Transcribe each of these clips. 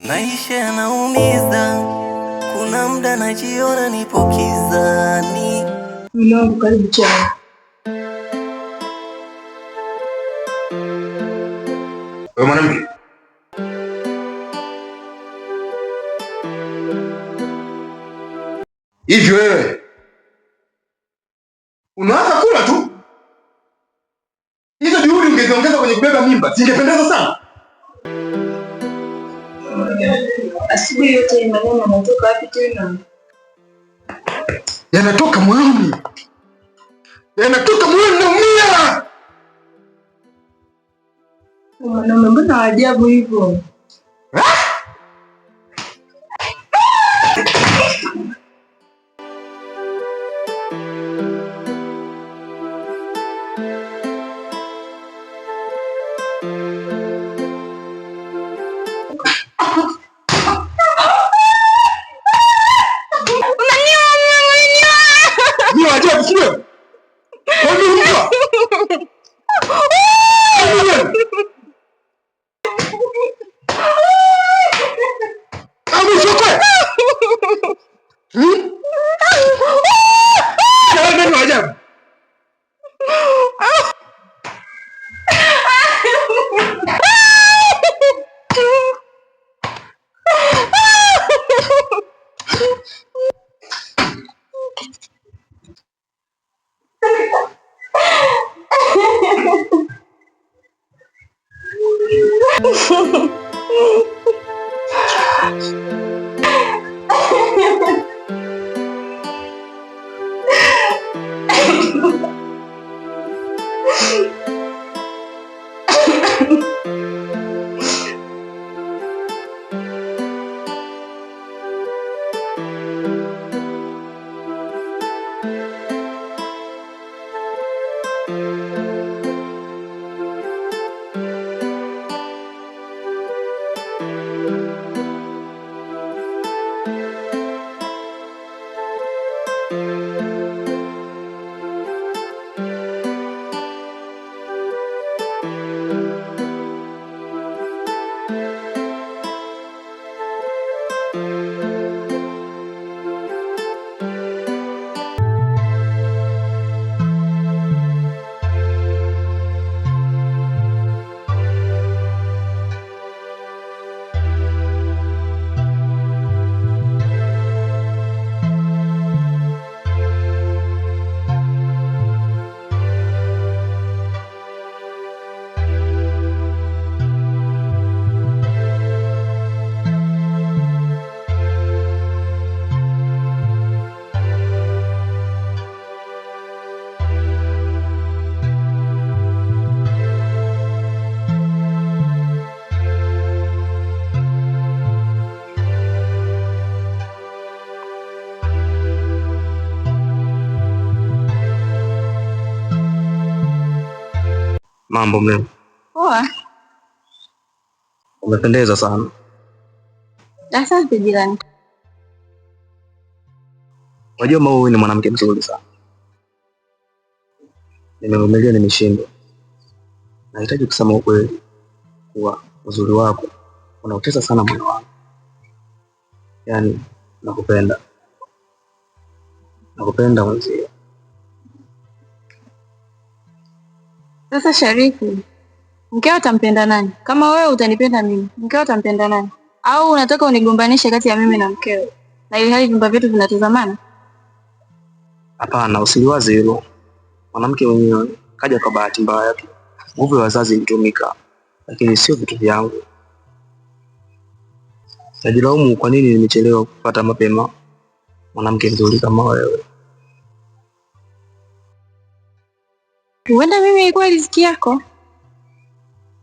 Maisha yanaumiza, kuna muda najiona nipo kizani. Mume wangu, karibu chai. Wewe mwanamke, hivi wewe unaanza kula tu? Hizo juhudi ungeziongeza kwenye kubeba mimba, zingependeza sana. Asubuhi yote maneno yanatoka wapi tena? Yanatoka moyoni, yanatoka moyoni, naumia. Mwanaume mbona ajabu hivyo? Ni ajabu, sio? Kwa nini mbwa? Amuchokwe. Hmm? Wewe ni ajabu. Mambo mrembo, Poa. umependeza sana. Asante jirani. Unajua Mau, wewe ni mwanamke mzuri sana. Nimevumilia, nimeshindwa. Nahitaji kusema ukweli kuwa uzuri wako unautesa sana moyo wangu. Yaani nakupenda, nakupenda mwenzio. Sasa Sharifu, mkeo atampenda nani? Kama wewe utanipenda mimi, mkeo atampenda nani? Au unataka unigombanishe kati ya mimi na mkeo, na ili hali vyumba vyetu vinatazamana? Hapana, usiliwaze hilo. Mwanamke mwenyewe kaja kwa bahati mbaya tu. Nguvu ya wazazi ilitumika, lakini sio vitu vyangu. Najilaumu kwa nini nimechelewa kupata mapema mwanamke mzuri kama wewe. Huenda mimi ilikuwa riziki yako.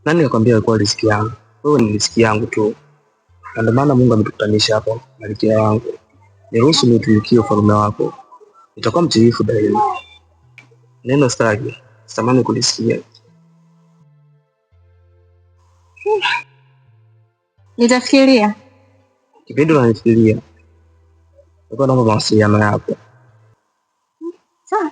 Nani kakwambia ilikuwa riziki yangu? Wewe ni riziki yangu tu, na ndio maana Mungu ametukutanisha hapa, malkia wangu. Niruhusu niutumikie ufalme wako, nitakuwa mtiifu daima. Neno sitaki, sitamani kulisikia. Nitafikiria. Kipindi unanifikiria, nilikuwa naomba mawasiliano yako. Sawa.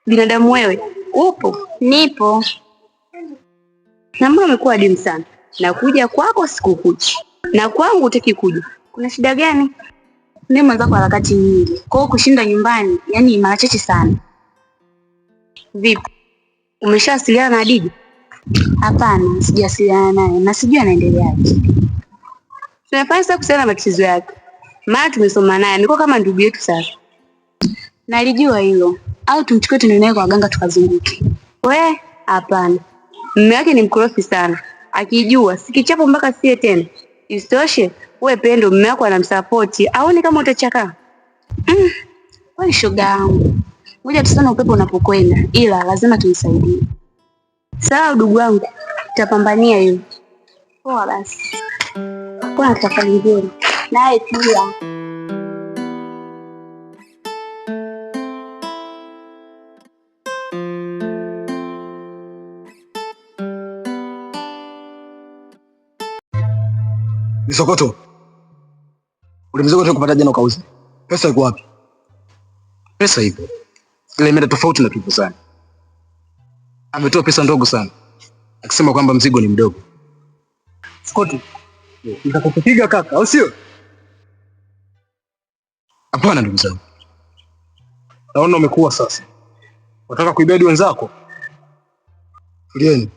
Binadamu wewe, upo? Nipo. Na mbona umekuwa adimu sana? Nakuja kwako sikukuchi, na kwangu hutaki kuja, kuna shida gani? Mimi mwenzako harakati nyingi, kwa hiyo kushinda nyumbani yani mara chache sana. Vipi, umeshawasiliana na Adija? Hapana, sijawasiliana naye na sijui anaendeleaje. Tunafanya sasa kuhusiana na matatizo yake, maana tumesoma naye, amekuwa kama ndugu yetu sasa. Nalijua hilo, au tumchukue tuende naye kwa waganga tukazunguke? We, hapana, mume wake ni mkorofi sana, akijua sikichapo mpaka sie tena. Isitoshe we Pendo, mume wako anamsapoti, aone kama utachakaa. Wewe shoga yangu, ngoja tusone upepo unapokwenda, ila lazima tumsaidie. Sawa ndugu wangu, tutapambania hiyo. Poa basi, Kuwa na safari njema. naye pia. Misokoto, ule mzigo kupata jana ukauze. Pesa iko wapi? Pesa ipo, ila imeenda tofauti na tulivyozani. Ametoa pesa ndogo sana, akisema kwamba mzigo ni mdogo. Sokoto, nitakupiga kaka, au sio? Hapana ndugu zangu, Naona umekuwa sasa, unataka kuibedi wenzako. Tulieni.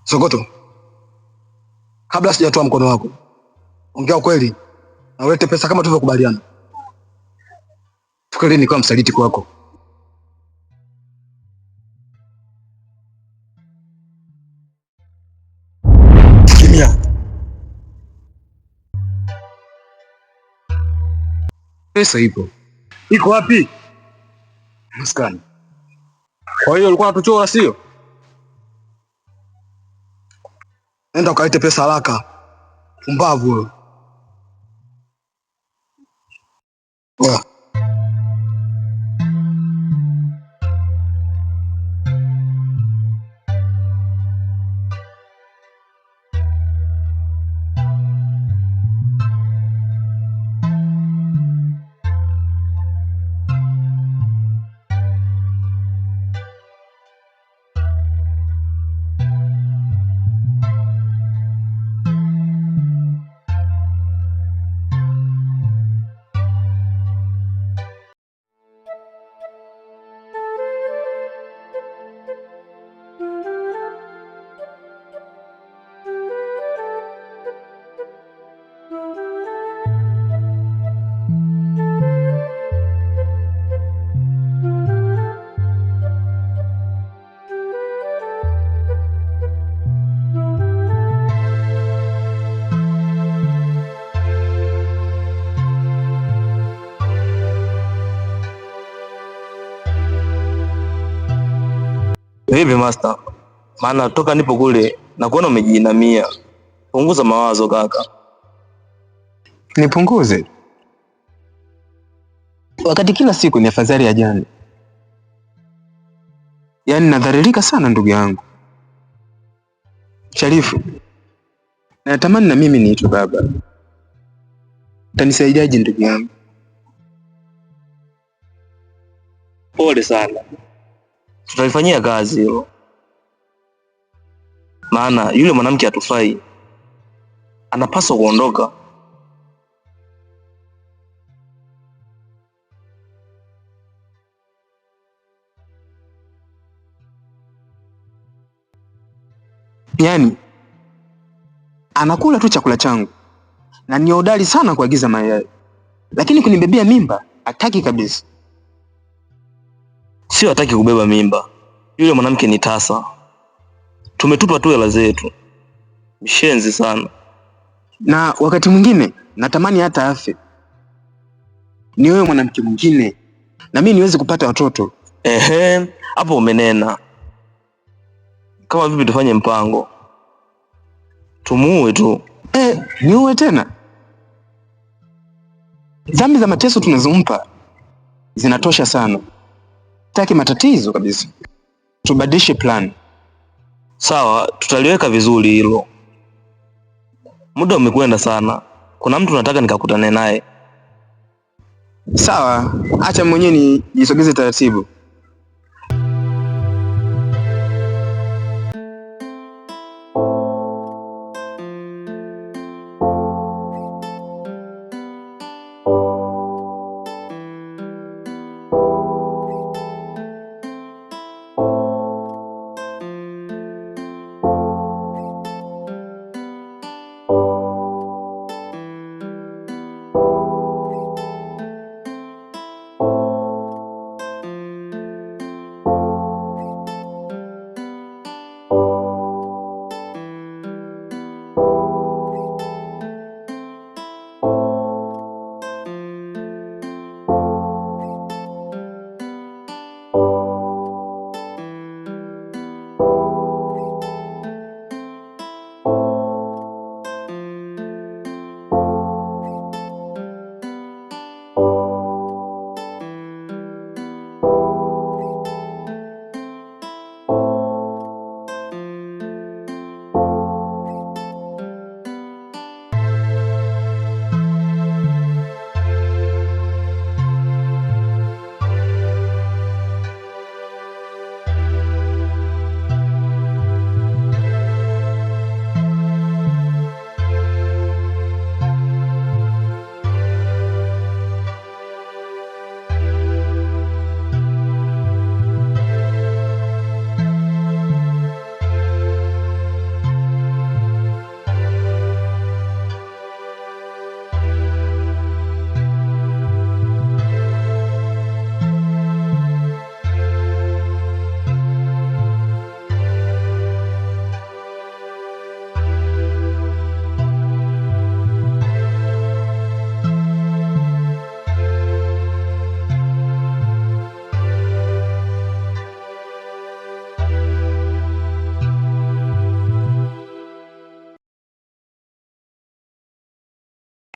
Sokoto, kabla sijatoa mkono wako, ongea ukweli na ulete pesa kama tulivyokubaliana. Toka lini nikawa msaliti kwako? Kimya. Pesa ipo Iko wapi? maskani. Kwa hiyo ulikuwa unatuchora, sio? Nenda ukalete pesa haraka. Pumbavu wewe. Yeah. Vipi master? Maana toka nipo kule na kuona umejiinamia. Punguza mawazo kaka. Nipunguze wakati kila siku ni afadhali ya jana. Yaani nadhalilika sana ndugu yangu Sharifu, natamani na mimi niitwe baba. Utanisaidiaje ndugu yangu? Pole sana, tutalifanyia kazi hilo, maana yule mwanamke hatufai, anapaswa kuondoka. Yaani anakula tu chakula changu na ni hodari sana kuagiza mayai, lakini kunibebea mimba hataki kabisa. Sio hataki kubeba mimba, yule mwanamke ni tasa. Tumetupa tu hela zetu, mshenzi sana. Na wakati mwingine natamani hata afe, ni wewe mwanamke mwingine na mimi niweze kupata watoto. Ehe, hapo umenena. Kama vipi tufanye mpango, tumuue tu. Niuwe tena? Dhambi za mateso tunazompa Zinatosha sana. Sitaki matatizo kabisa. Tubadilishe plan. Sawa, tutaliweka vizuri hilo. Muda umekwenda sana, kuna mtu nataka nikakutane naye. Sawa, acha mwenyewe nijisogeze taratibu.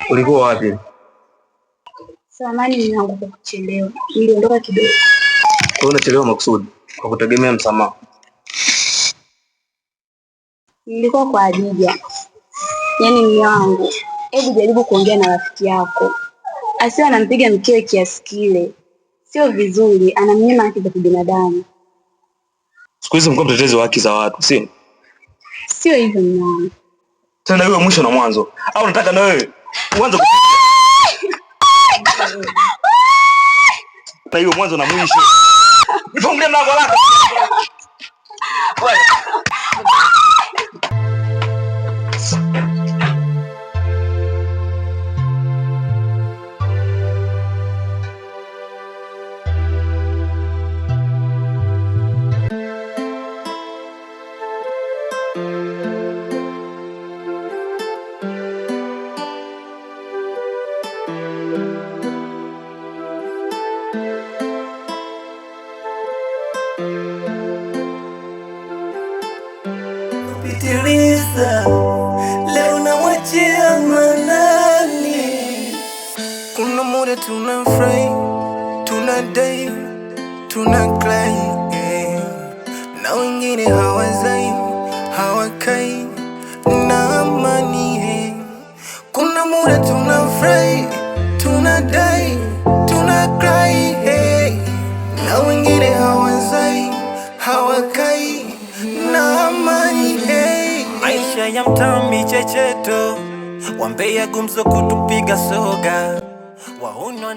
Ulikuwa wapi? Samahani mume wangu kwa kuchelewa, niliondoka kidogo. Kwa unachelewa makusudi kwa kutegemea msamaha? Nilikuwa kwa Adija. Yaani mume wangu, hebu jaribu kuongea na rafiki yako, asiwe anampiga mkewe kiasi kile, sio vizuri, anamnyima haki za kibinadamu. Siku hizi mko mtetezi wa haki za watu, sio? Sio hivyo mume wangu. Tena iwe mwisho na mwanzo, au nataka na wewe uanze na iwe mwanzo na mwisho. Nifungulie mlango haraka. Pitiliza leo namwachia Manani. Kuna muda tunafurahi, tunadai, tuna cry eh. Na wengine hawazai, hawakai na amani eh. Kuna muda tunafurahi, tunadai, tuna cry eh. Na wengine hawazai, hawakai na amani eh. Maisha ya mtaa michecheto, wambea gumzo kutupiga soga, waunwa.